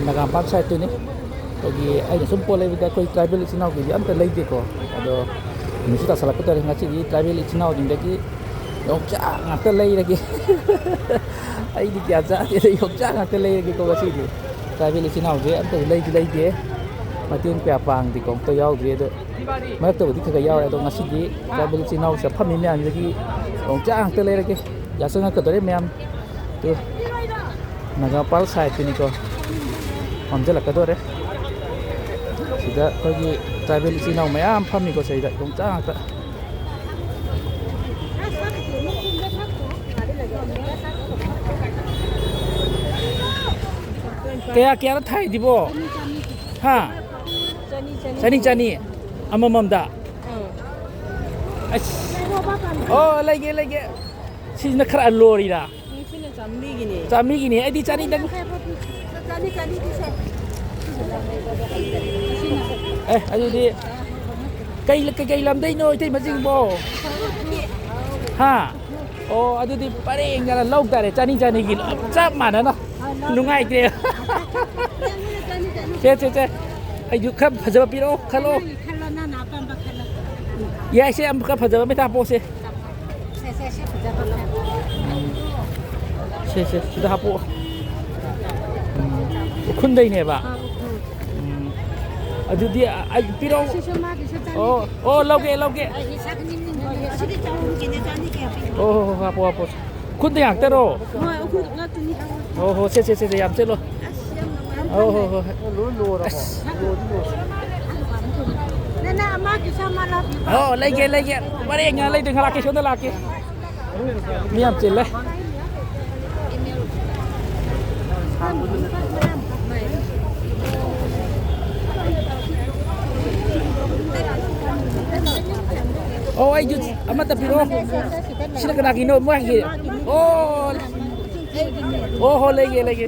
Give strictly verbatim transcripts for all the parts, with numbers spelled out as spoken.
ꯅꯥꯒꯥꯝꯄꯥꯜ ꯁꯥꯏꯠꯇꯨꯅꯤ꯫ ꯑꯩꯈꯣꯏꯒꯤ, ꯑꯩꯅ ꯁꯨꯝ ꯄꯣꯠ ꯂꯩꯕꯗ ꯑꯩꯈꯣꯏ ꯇ꯭ꯔꯥꯏꯕꯦꯜ ꯏꯆꯤꯟ ꯏꯅꯥꯎꯒꯤꯗꯤ ꯑꯝꯇ ꯂꯩꯇꯦꯀꯣ꯫ ꯑꯗꯣ ꯅꯨꯃꯤꯠꯁꯨ ꯇꯥꯁꯜꯂꯛꯀꯗꯧꯔꯦ꯫ ꯉꯁꯤꯗꯤ ꯇ꯭ꯔꯥꯏꯕꯦꯜ ꯏꯆꯤꯟ ꯏꯅꯥꯎꯁꯤꯡꯗꯒꯤ ꯌꯣꯡꯆꯥꯛ ꯉꯥꯛꯇ ꯂꯩꯔꯒꯦ꯫ ꯑꯩꯗꯤ ꯀꯌꯥ ꯆꯥꯗꯦꯗ, ꯌꯣꯡꯆꯥꯛ ꯉꯥꯛꯇ ꯂꯩꯔꯒꯦꯀꯣ ꯉꯁꯤꯗꯤ꯫ ꯇ꯭ꯔꯥꯏꯕꯦꯜ ꯏꯆꯤꯟ ꯏꯅꯥꯎꯁꯦ ꯑꯝꯇ ꯂꯩꯗꯤ ꯂꯩꯇꯦ, ꯃꯇꯦꯡ ꯀꯌꯥ ꯄꯥꯡꯗꯦꯀꯣ, ꯑꯝꯇ ꯌꯥꯎꯗ꯭ꯔꯤ꯫ ꯑꯗꯣ ꯃꯔꯛꯇꯕꯨꯗꯤ ꯈꯔ ꯈꯔ ꯌꯥꯎꯔꯦ꯫ ꯑꯗꯣ ꯉꯁꯤꯗꯤ ꯇ꯭ꯔꯥꯏꯕꯦꯜ ꯏꯆꯤꯟ ꯏꯅꯥꯎꯁꯤꯗ ꯐꯝꯃꯤ ꯃꯌꯥꯝꯁꯤꯗꯒꯤ ꯌꯣꯡꯆꯥꯛ ꯉꯥꯛꯇ ꯂꯩꯔꯒꯦ꯫ ꯌꯥꯆꯪꯉꯛꯀꯗꯧꯔꯦ ꯃꯌꯥꯝ꯫ ꯇꯨ, ꯅꯥꯒꯥꯃꯄꯥꯜ ꯁꯥꯏꯠꯇꯨꯅꯤꯀꯣ ꯃꯝꯁꯤꯜꯂꯛꯀꯗꯧꯔꯦ꯫ ꯁꯤꯗ ꯑꯩꯈꯣꯏꯒꯤ ꯇ꯭ꯔꯥꯏꯕꯦꯜ ꯏꯆꯤꯟ ꯏꯅꯥꯎ ꯃꯌꯥꯝ ꯐꯝꯃꯤꯀꯣ, ꯁꯤꯗ ꯌꯣꯡꯆꯥꯛ ꯉꯥꯛꯇ꯫ ꯀꯌꯥ ꯀꯌꯥꯅ ꯊꯥꯏꯗꯨꯕꯣ? ꯍꯥ? ꯆꯅꯤ, ꯆꯅꯤ꯫ ꯆꯅꯤ, ꯆꯅꯤ꯫ ꯑꯃꯃꯝꯗ? ꯑꯥ꯫ ꯑꯁ꯫ ꯑꯣ, ꯂꯩꯒꯦ, ꯂꯩꯒꯦ꯫ ꯁꯤꯁꯤꯅ ꯈꯔ ꯂꯣꯔꯤꯔꯥ? ꯎꯝ, ꯁꯤꯅ ꯆꯥꯝꯃꯔꯤꯒꯤꯅꯦ꯫ ꯆꯥꯝꯃꯔꯤꯒꯤꯅꯦ꯫ ꯑꯩꯗꯤ ꯆꯅꯤꯗꯪ꯫ ꯆꯅꯤ, ꯆꯅꯤꯒꯤꯁꯦ꯫ ꯑꯦ, ꯑꯗꯨꯗꯤ ꯀꯩ, ꯀꯩ, ꯀꯩ ꯂꯝꯗꯩꯅꯣ ꯏꯇꯩꯃꯁꯤꯡꯕꯣ? ꯍꯥ? ꯑꯣ, ꯑꯗꯨꯗꯤ ꯄꯔꯦꯡ ꯁꯥꯅ ꯂꯧ ꯇꯥꯔꯦ, ꯆꯅꯤ ꯆꯅꯤꯒꯤ ꯆꯞ ꯃꯥꯟꯅꯅ꯫ ꯅꯨꯡꯉꯥꯏꯇ꯭ꯔꯦ꯫ ꯆꯅꯤ, ꯆꯅꯤ꯫ ꯁꯦ, ꯁꯦ, ꯁꯦ꯫ ꯑꯩꯁꯨ ꯈꯔ ꯐꯖꯕ ꯄꯤꯔꯛꯑꯣ, ꯈꯜꯂꯣ꯫ ꯅꯪꯒꯤ ꯈꯜꯂꯣ, ꯅꯪꯅ ꯑꯄꯥꯝꯕ ꯈꯜꯂꯣ꯫ ꯌꯥꯏꯁꯦ, ꯑꯃꯨꯛꯀ ꯐꯖꯕ ꯑꯃ ꯍꯦꯛꯇ ꯍꯥꯞꯄꯛꯑꯣꯁꯦ꯫ ꯁꯦ, ꯁꯦ, ꯁꯤ ꯐꯖꯕ ꯈꯜꯂꯣ꯫ ꯁꯦ, ꯁꯦ, ꯁꯤꯗ ꯍꯥꯞꯄꯛꯑꯣ꯫ ꯎꯝ, ꯎꯈ꯭ꯔꯨꯜꯗꯩꯅꯦꯕ? ꯑꯥ, ꯎꯈ꯭ꯔꯨꯜ꯫ ꯎꯝ, ꯑꯗꯨꯗꯤ ꯑꯩ ꯄꯤꯔꯛꯑꯣ꯫ ꯁꯤꯁꯨ ꯃꯥꯒꯤꯁꯨ ꯆꯥꯅꯤ꯫ ꯑꯣ, ꯑꯣ, ꯂꯧꯒꯦ, ꯂꯧꯒꯦ꯫ ꯑꯩ ꯏꯁꯥꯒꯤ ꯅꯤꯡꯅꯤꯡꯕꯒꯤ꯫ ꯑꯁꯤꯗꯤ ꯆꯍꯨꯝꯒꯤꯅꯦ, ꯆꯥꯅꯤ ꯀꯌꯥ ꯄꯤꯔꯤꯅꯣ? ꯑꯣ, ꯍꯣ, ꯍꯣ, ꯍꯥꯞꯄꯣ, ꯍꯥꯞꯄꯣ꯫ ꯎꯈ꯭ꯔꯨꯜꯗ ꯉꯥꯛꯇꯔꯣ? ꯍꯣꯏ, ꯎꯈ꯭ꯔꯨꯜ ꯉꯥꯛꯇꯅꯤ꯫ ꯑꯣ, ꯍꯣ, ꯁꯦ, ꯁꯦ, ꯁꯦ, ꯁꯦ, ꯌꯥꯝ ꯆꯦꯜꯂꯣ꯫ ꯑꯁ, ꯌꯥꯝ ꯅꯨꯡꯉꯥꯏ꯫ ꯑꯣ, ꯍꯣ, ꯍꯣ, ꯍꯣꯏ꯫ ꯂꯣꯏ ꯂꯣꯏꯔꯕꯣ? ꯑꯁ꯫ ꯂꯣꯏꯗꯤ ꯂꯣꯏꯔꯦ꯫ ꯅꯪ, ꯅꯪ ꯑꯃꯒꯤꯁꯨ ꯑꯃ ꯂꯧꯕꯤꯌꯨ꯫ ꯑꯣ, ꯂꯩꯒꯦ, ꯂꯩꯒꯦ꯫ ꯄꯔꯦꯡ ꯉꯥ ꯂꯩꯗꯣꯏ ꯉꯥ ꯂꯥꯛꯀꯦ, ꯁꯣꯝꯗ ꯂꯥꯛꯀꯦ꯫ ꯃꯤ ꯌꯥꯝ ꯆꯤꯜꯂꯦ꯫ ꯑꯣ, ꯑꯩꯁꯨ ꯑꯃꯠꯇ ꯄꯤꯔꯛꯑꯣ꯫ ꯁꯤꯅ ꯀꯅꯥꯒꯤꯅꯣ? ꯃꯣꯏꯒꯤ꯫ ꯑꯣ꯫ ꯑꯣ ꯍꯣ, ꯂꯩꯒꯦ, ꯂꯩꯒꯦ꯫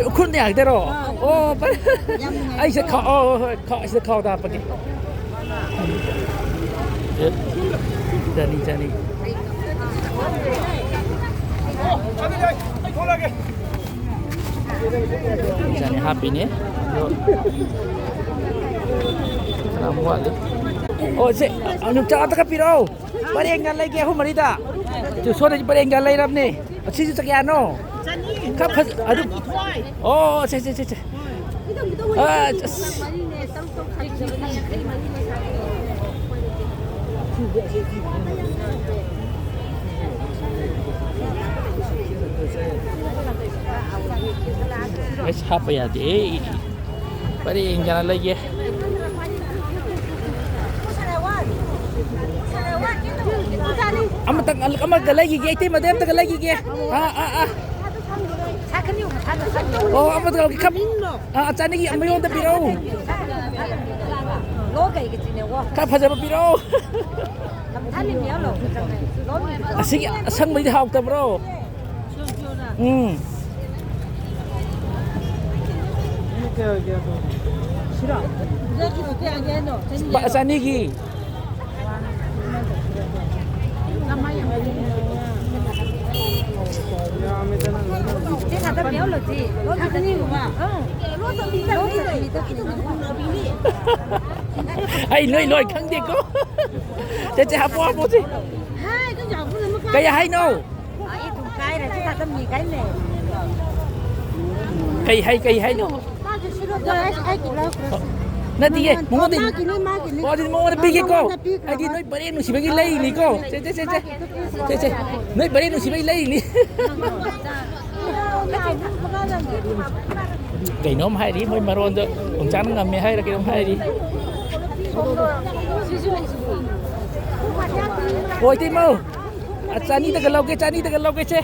ꯎꯈ꯭ꯔꯨꯜꯗ ꯉꯥꯛꯇꯔꯣ? ꯑꯣ, ꯐꯔꯦ꯫ ꯑꯩꯁꯦ ꯈꯥꯎ-, ꯑꯣ, ꯍꯣꯏ, ꯍꯣꯏ, ꯈꯥꯎ-, ꯑꯁꯤꯗ ꯈꯥꯎꯗ ꯍꯥꯞꯄꯒꯦ꯫ ꯑꯦ, ꯆꯅꯤ, ꯆꯅꯤ꯫ ꯆꯅꯤ ꯍꯥꯞꯄꯤꯅꯦ꯫ ꯑꯗꯣ ꯈꯔ ꯑꯃ ꯋꯥꯠꯂꯤ꯫ ꯑꯣ, ꯁꯦ, ꯌꯣꯡꯆꯥꯛ ꯑꯝꯇ ꯈꯔ ꯄꯤꯔꯛꯑꯣ꯫ ꯄꯔꯦꯡꯒ ꯂꯩꯒꯦ ꯑꯍꯨꯝ ꯃꯔꯤꯗ꯫ ꯇꯨ, ꯁꯣꯝꯗꯗꯤ ꯄꯔꯦꯡꯒ ꯂꯩꯔꯕꯅꯦ꯫ ꯑꯁꯤꯁꯨ ꯀꯌꯥꯅꯣ? ꯈꯔ ꯐꯖ-, ꯑꯗꯨ, ꯑꯣ, ꯁꯦ, ꯁꯦ, ꯁꯦ, ꯁꯦ꯫ ꯑ, ꯑꯁ꯫ ꯑꯩꯁ, ꯍꯥꯞꯄ ꯌꯥꯗꯦ꯫ ꯄꯔꯦꯡ ꯆꯅ ꯂꯩꯒꯦ꯫ ꯑꯃꯇꯪ, ꯑꯃꯒ ꯂꯩꯈꯤꯒꯦ, ꯏꯇꯩꯃꯗꯩ ꯑꯝꯇꯒ ꯂꯩꯈꯤꯒꯦ꯫ ꯑꯥ, ꯑꯥ, ꯑꯥ꯫ ꯑꯣ, ꯑꯃꯗ ꯂꯧꯒꯦ꯫ ꯈꯞ-, ꯑꯥ, ꯆꯥꯅꯤꯒꯤ ꯃꯌꯣꯟꯗ ꯄꯤꯔꯛꯎ꯫ ꯈꯔ ꯐꯖꯕ ꯄꯤꯔꯛꯎ꯫ ꯑꯁꯤꯒꯤ ꯑꯁꯪꯕꯗꯤ ꯍꯥꯎꯇꯕ꯭ꯔꯣ? ꯎꯝ꯫ ꯂꯨꯄꯥ ꯆꯅꯤꯒꯤ꯫ ꯑꯩ ꯅꯣꯏ ꯂꯣꯏ ꯈꯪꯗꯦꯀꯣ꯫ ꯆꯦ, ꯆꯦ, ꯍꯥꯞꯄꯣ, ꯍꯥꯞꯄꯣ, ꯆꯦ꯫ ꯀꯩ ꯍꯥꯏꯅꯣ? ꯑꯩ ꯑꯗꯨꯝ ꯀꯥꯏꯔꯗꯤ ꯊꯥꯗꯝꯃꯤ ꯀꯥꯏꯅꯦ꯫ ꯀꯩ ꯍꯥꯏ, ꯀꯩ ꯍꯥꯏꯅꯣ? ꯃꯥꯁꯨ ꯁꯤꯔꯣ ꯑꯩ, ꯑꯩꯒꯤ ꯂꯧꯈ꯭ꯔꯣ꯫ ꯅꯠꯇꯦꯌꯦ, ꯃꯉꯣꯟꯗ, ꯃꯥꯒꯤꯅꯤ, ꯃꯥꯒꯤꯅꯤ꯫ ꯑꯣ, ꯑꯗꯨꯗꯤ ꯃꯉꯣꯟꯗ ꯄꯤꯒꯦꯀꯣ꯫ ꯃꯉꯣꯟꯗ ꯄꯤꯈ꯭ꯔꯣ꯫ ꯑꯩꯗꯤ ꯅꯣꯏ ꯄꯔꯦꯡ ꯅꯨꯡꯁꯤꯕꯒꯤ ꯂꯩꯔꯤꯅꯤꯀꯣ꯫ ꯁꯦ, ꯁꯦ, ꯁꯦ, ꯁꯦ꯫ ꯁꯦ, ꯁꯦ꯫ ꯅꯣꯏ ꯄꯔꯦꯡ ꯅꯨꯡꯁꯤꯕꯒꯤ ꯂꯩꯔꯤꯅꯤ꯫ ꯀꯩꯅꯣꯝ ꯍꯥꯏꯔꯤ, ꯃꯣꯏ ꯃꯔꯣꯟꯗꯣ ꯈꯣꯡꯆꯥꯡꯅ ꯉꯝꯃꯦ ꯍꯥꯏꯔ ꯀꯩꯅꯣꯝ ꯍꯥꯏꯔꯤ꯫ ꯑꯣ, ꯏꯇꯩꯃꯧ꯫ ꯑ, ꯆꯅꯤꯗꯒ ꯂꯧꯒꯦ, ꯆꯅꯤꯗꯒ ꯂꯧꯒꯦ, ꯆꯦ꯫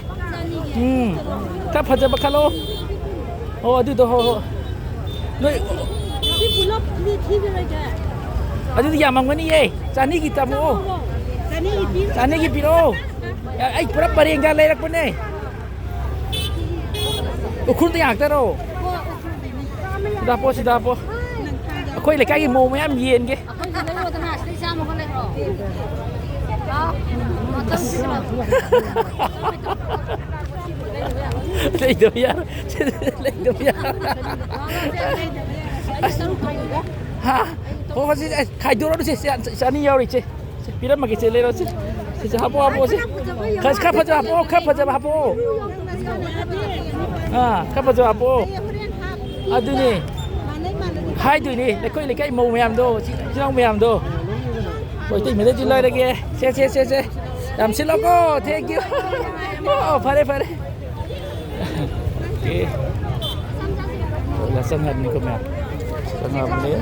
ꯎꯝ, ꯈꯔ ꯐꯖꯕ ꯈꯜꯂꯣ꯫ ꯑꯣ, ꯑꯗꯨꯗꯣ, ꯍꯣ, ꯍꯣ꯫ ꯅꯣꯏ, ꯁꯤ ꯄꯨꯂꯞ ꯃꯤ ꯊꯤꯕ ꯂꯩꯇꯦ꯫ ꯑꯗꯨꯗꯤ ꯌꯥꯝꯃꯝꯒꯅꯤꯌꯦ꯫ ꯆꯅꯤꯒꯤ ꯇꯝꯃꯛꯑꯣ꯫ ꯆꯅꯤꯒꯤ ꯄꯤꯔꯣ꯫ ꯆꯅꯤꯒꯤ ꯄꯤꯔꯛꯑꯣ꯫ ꯑ-, ꯑꯩ ꯄꯨꯔꯥ ꯄꯔꯦꯡꯒ ꯂꯩꯔꯛꯄꯅꯦ꯫ ꯎꯈ꯭ꯔꯨꯜꯗ ꯉꯥꯛꯇꯔꯣ? ꯁꯤꯗ ꯍꯥꯞꯄꯣ, ꯁꯤꯗ ꯍꯥꯞꯄꯣ꯫ ꯑꯩꯈꯣꯏ ꯂꯩꯀꯥꯏꯒꯤ ꯃꯧ ꯃꯌꯥꯝ ꯌꯦꯟꯒꯦ꯫ ꯑꯩꯈꯣꯏꯁꯨ ꯂꯩꯔꯣꯗꯅ, ꯁꯤꯗꯩ ꯆꯥꯝꯃꯒ ꯂꯩꯔꯣ꯫ ꯍꯥꯎ? ꯃꯊꯪ ꯁꯤꯗ ꯂꯥꯛꯑꯣ꯫ ꯂꯩꯗꯕ ꯌꯥꯔꯣꯏ꯫ ꯂꯩꯗꯕ ꯌꯥꯔꯣꯏ꯫ ꯍꯥ? ꯍꯣ, ꯍꯣ, ꯁꯤ, ꯑꯦ, ꯈꯥꯏꯗꯣꯔꯛꯑꯣ, ꯁꯦ, ꯁꯦ, ꯆꯅꯤ ꯌꯥꯎꯔꯤ, ꯏꯆꯦ꯫ ꯁꯦ, ꯄꯤꯔꯝꯃꯒꯦ, ꯁꯦ, ꯂꯩꯔꯣ, ꯁꯦ꯫ ꯁꯦ, ꯁꯦ, ꯍꯥꯞꯄꯛꯑꯣ, ꯍꯥꯞꯄꯛꯑꯣ, ꯁꯦ꯫ ꯈꯔ, ꯈꯔ ꯐꯖꯕ ꯍꯥꯞꯄꯛꯑꯣ, ꯈꯔ ꯐꯖꯕ ꯍꯥꯞꯄꯛꯑꯣ꯫ ꯑꯥ, ꯈꯔ ꯐꯖꯕ ꯍꯥꯞꯄꯛꯑꯣ꯫ ꯑꯗꯨꯅꯦ꯫ ꯍꯥꯏꯗꯣꯏꯅꯦ, ꯑꯩꯈꯣꯏ ꯂꯩꯀꯥꯏ ꯃꯧ ꯃꯌꯥꯝꯗꯣ, ꯏꯆꯤꯟ ꯏꯅꯥꯎ ꯃꯌꯥꯝꯗꯣ꯫ ꯍꯣꯏ, ꯏꯇꯩꯃꯗꯁꯨ ꯂꯩꯔꯒꯦ꯫ ꯁꯦ, ꯁꯦ, ꯁꯦ, ꯁꯦ꯫ ꯌꯥꯝ ꯁꯤꯠꯂꯣꯀꯣ, thank you꯫ ꯑꯣ, ꯐꯔꯦ, ꯐꯔꯦ꯫ ꯑꯣꯀꯦ꯫ ꯂꯣꯏꯅ ꯆꯪꯉꯕꯅꯤꯀꯣ ꯃꯌꯥꯝ꯫ ꯆꯪꯉꯕꯅꯤ꯫